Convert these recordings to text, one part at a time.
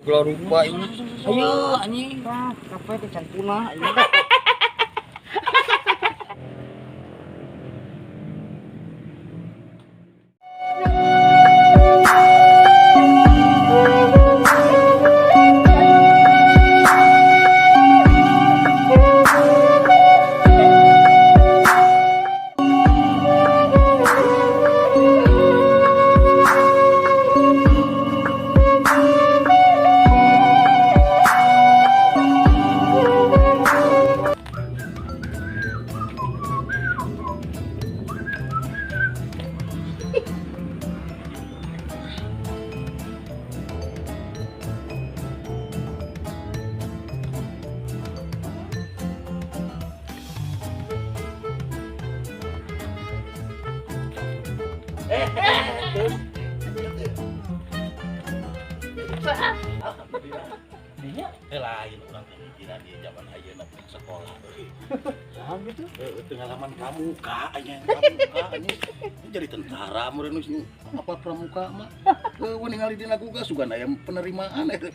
Segala rupa ini. Ayo anjing. Ah, kape teh can punah aing. Lain urang teh mikiran di zaman ayeuna teh sekolah euy. Nah, gitu. Heueuh, pengalaman pramuka nya, pramuka nya. Jadi tentara meureun geus apa pramuka mah. Heueuh, ningali dina Google sugan aya penerimaan eta.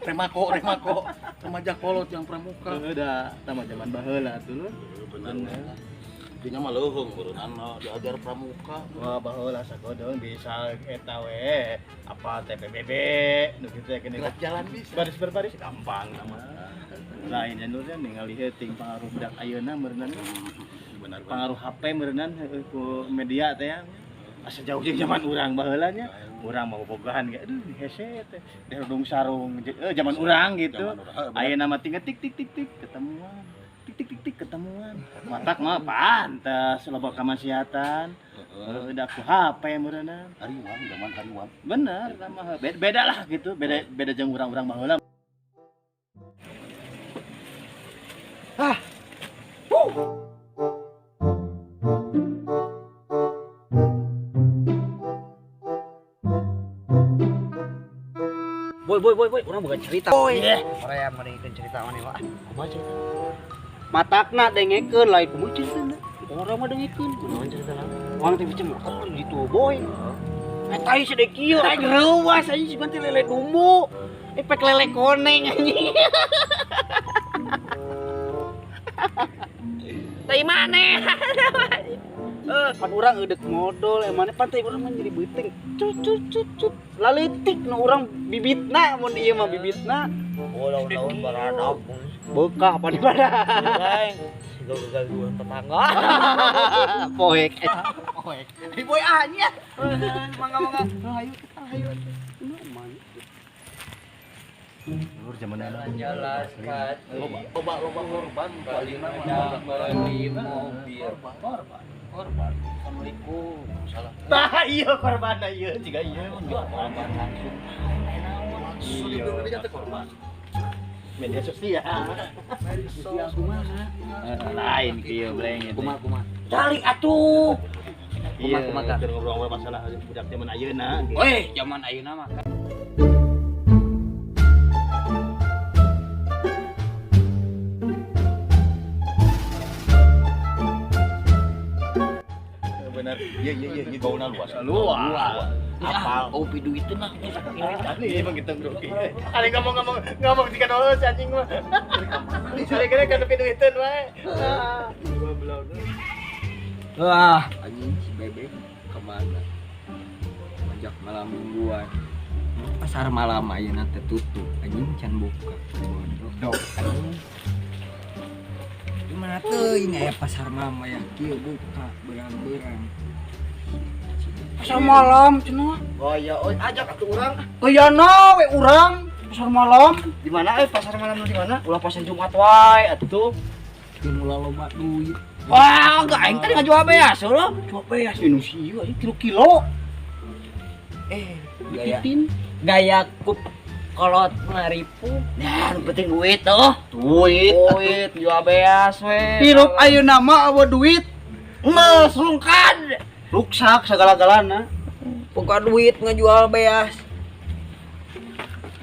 Remako, remako, remaja kolot yang pramuka. Heueuh da tama zaman baheula atuh lur. Heueuh, bener. Dinya mah leuheung meureun diajar pramuka. Wah, baheula sakodeung bisa eta we apa TPBB nu kitu teh geuning. Gerak jalan bisa. Baris berbaris gampang sama. Lain anu teh ningali heuting pangaruh budak ayeuna meureunnan. Benar. Pangaruh HP meureunnan heueuh ku media teh ya. Asa jauh jeung zaman urang baheula nya. Urang mah bobogohan ge aduh hese teh. Derudung sarung zaman urang gitu. Ayeuna mah tinggal tik tik tik tik ketemuan. Tik tik tik tik ketemuan. Matak mah pantes loba kamaksiatan. Heeh, da ku HP meureunnan. Hariwang, zaman hariwang. Bener sama beda, beda lah gitu, beda beda jeung urang-urang baheula. Ah. Boy, boy, boy, boy, urang bukan cerita. Boy. Orang yang merengkeun cerita maneh mah. Kumaha cerita? Matakna dengekeun lain kumaha ceritana. Orang mah dengekeun, kunaon ceritana? Urang teh bisa motor gitu, boy. Eta ieu sedek kieu aing reuas anjing si teh lele dumbo. Efek lele koneng anjing. Tai maneh. Pan urang eudek modol emane pan teh urang mah jadi beuteung. Cut cut cut cut. Laleutik nu urang bibitna mun ieu mah bibitna. Oh, laun-laun baradab. Bekah apa di mana? Siga gangguan tetangga. Poek. Poek. Di boy ah nya. Mangga mangga. Hayu kita hayu. Lur zaman Jalan Loba loba loba korban palina mah beli mobil. Korban. Korban. Assalamualaikum. Salah. Tah ieu korbanna ieu jiga ieu. Korban langsung. Iya, teh korban. Media sosial. Media sosial kumaha? Lain kieu bleng eta. Kumaha kumaha. Calik atuh. Iya, Kumaha kumaha. keur ngobrol masalah budak zaman ayeuna. Weh, zaman ayeuna mah. Benar. Iya iya iya, gaulna luas. Luas. Apal. Oh, duiteun lah. Ini emang gitu grogi. Ari ngomong-ngomong ngomong jika nol si anjing mah. Kira-kira kan lebih duiteun wae. Goblok. Wah, anjing si Bebek kemana? Ajak malam mingguan. Pasar malam ayeuna teh tutup, anjing can buka. Bodoh. Anjing. Gimana teuing aya pasar malam aya kieu buka berang-berang. Pasar malam cenah. Oh iya, oi ajak atuh urang. Gayana we urang pasar malam. Di mana pasar malam di mana? Ulah pasar Jumat wae atuh. Mula loba duit. Wah, enggak aing tadi ngajual beas lho. Jual beas ini sih ieu kilo-kilo. Gaya Dipitin. gaya kup kolot ngaripu. Nah, nu penting duit tuh. Duit. Duit jual beas we. Hirup ayeuna mah eueuh duit. Geus rungkad. Ruksak segala-galana. Boga duit ngejual beas.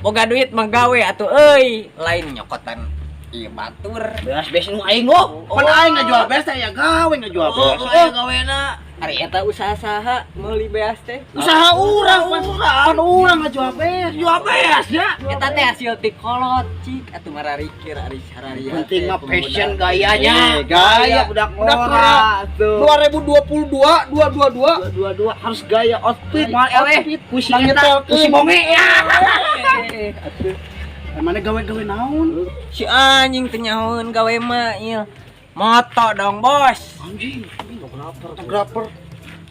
Boga duit mah gawe atuh euy, lain nyokotan ieu batur. Beas beas nu aing oh. Pan aing ngajual beas teh ya gawe ngajual beas. Oh, aya gawena. Ari eta usaha saha meuli beas teh? Usaha urang, pan urang ngajual beas, jual beas ya. Eta teh hasil ti kolot cik atuh mararikir ari sararia. Penting mah fashion gayanya. Gaya budak budak ngora tuh. 2022 222 22 harus gaya outfit, Moal eleh. outfit, kusi eta, kusi bonge ya. Atuh Mana gawe-gawe naon? si anjing teu nyahoeun gawe mah ieu. Moto dong, Bos. Anjing, fotografer.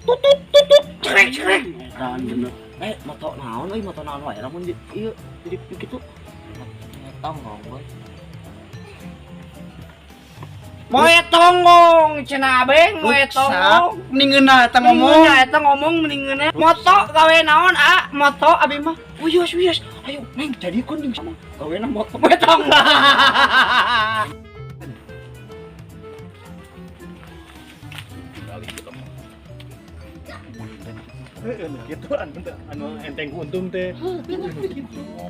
Tutut tutut cerek cerek. Edan bener. Moto naon euy, moto naon wae lamun ieu jadi begitu. Tonggong, Boy. Moe tonggong cenah abeng, moe tonggong. Mending eta ngomong. Ngomong eta ngomong mending ngeunah. Moto gawe naon a? Moto abi mah. Uyus uyus. Ayo neng jadikeun jeung sama. Gawena moto moe tonggong. Gitu anu enteng kuntum teh.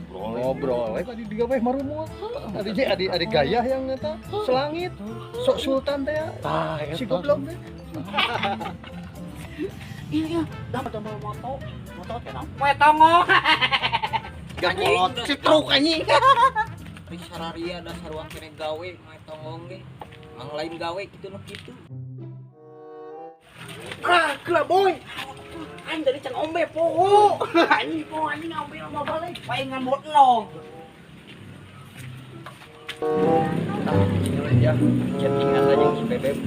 Ngobrol. Tadi digawe marumut. Tadi je adi gaya yang eta selangit. Sok sultan teh ya. Tah, Si goblok teh. Iya iya, dapat tambah moto. Moto teh naon? Moe tonggong. Gak kolot si truk anjing. Ari sararia dasar ruang kene gawe moe tonggong ge. Mang lain gawe kitu nu kitu. Ah, gila boy. Aing dari can ombe poho. Anjing poho anjing ombe mah balik. Paingan bot nog. Tah, ya, chattingan aja si Bebek.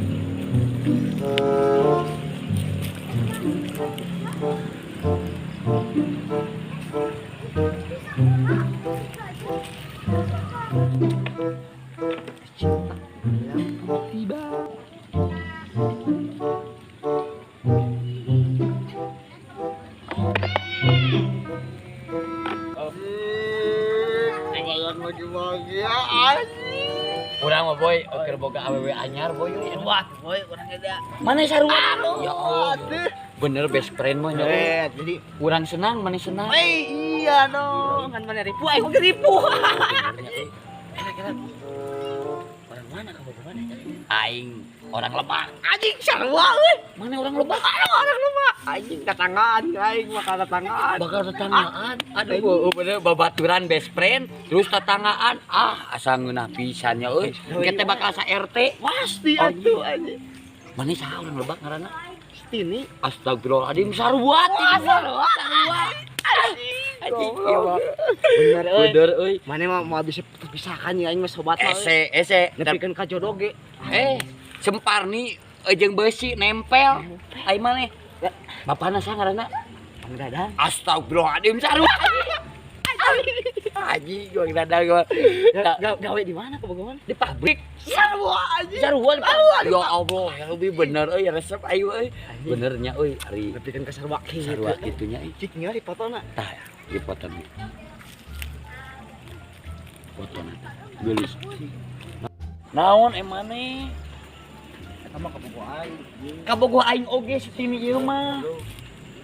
Tiba. Lagi bahagia anjing. Urang mah boy, keur boga awewe anyar boy. Wah, boy urang eta. Mana sarua? Ya Allah. Bener best friend mah nya. Jadi urang senang, mana senang. Iya dong, kan mana ripu, aing oge ripu. Kira-kira orang mana kamu mana? Aing orang Lebak. Anjing sarua euy. Mana orang Lebak? Aduh, orang Lebak. Anjing tetanggaan aing mah tetanggaan. Bakal tetanggaan. Aduh, bener babaturan best friend, terus tetanggaan. Ah, asa ngeunah pisan nya euy. Engke teh bakal sa RT. Pasti atuh anjing. Mana saha orang Lebak ngaranna? Tini. Astagfirullahaladzim, sarua tini. Sarua. Anjing, Bener euy. Bener euy. Mana mah moal bisa terpisahkan ya aing mah sobat mah. Ese, ese. Nepikeun ka jodoh ge. Semparni jeung beusi nempel. Ai maneh? Bapana saha ngaranna? Bang Dadang. Astagfirullahaladzim, sarua. Anjing, Bang Dadang gua. Gawe di mana kebogohan? Di pabrik. Sarua anjing. Sarua di pabrik. Ya Allah, yang lebih bener euy resep aing euy. Benernya euy ari Nepikeun ka sarua kitu. Sarua kitunya euy. Cik ningali fotona. Tah, ieu fotona. Fotona. Geulis. Naon emane? Eta mah kabogoh aing. Kabogoh aing oge si Tini ieu mah.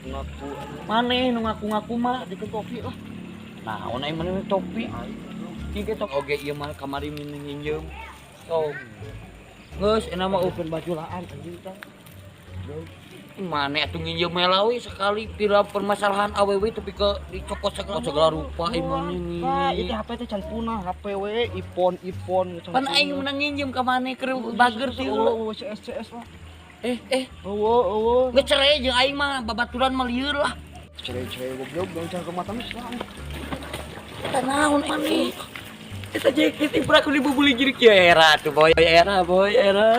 Ngaku. Maneh nu ngaku-ngaku mah dikeun topi lah. Naon aing maneh topi? Tiga topi oge ieu mah kamari minjem. Sok. Geus enak mah open baju laan anjing tah. Maneh atuh nginjem melawi sekali pira permasalahan awewe tapi ke dicokot segala rupa ieu maneh. Nah, itu HP teh can punah, HP we iPhone. Pan aing menang nginjem ka maneh keur bager ti eueuh CS CS lah. Eueuh. Geus cerai jeung aing mah babaturan mah lieur lah. Cerai-cerai goblok dong can ke mata mah. Eta naon maneh? Eta jaket ibra ku dibubuli jadi kieu era tuh boy, era boy, era.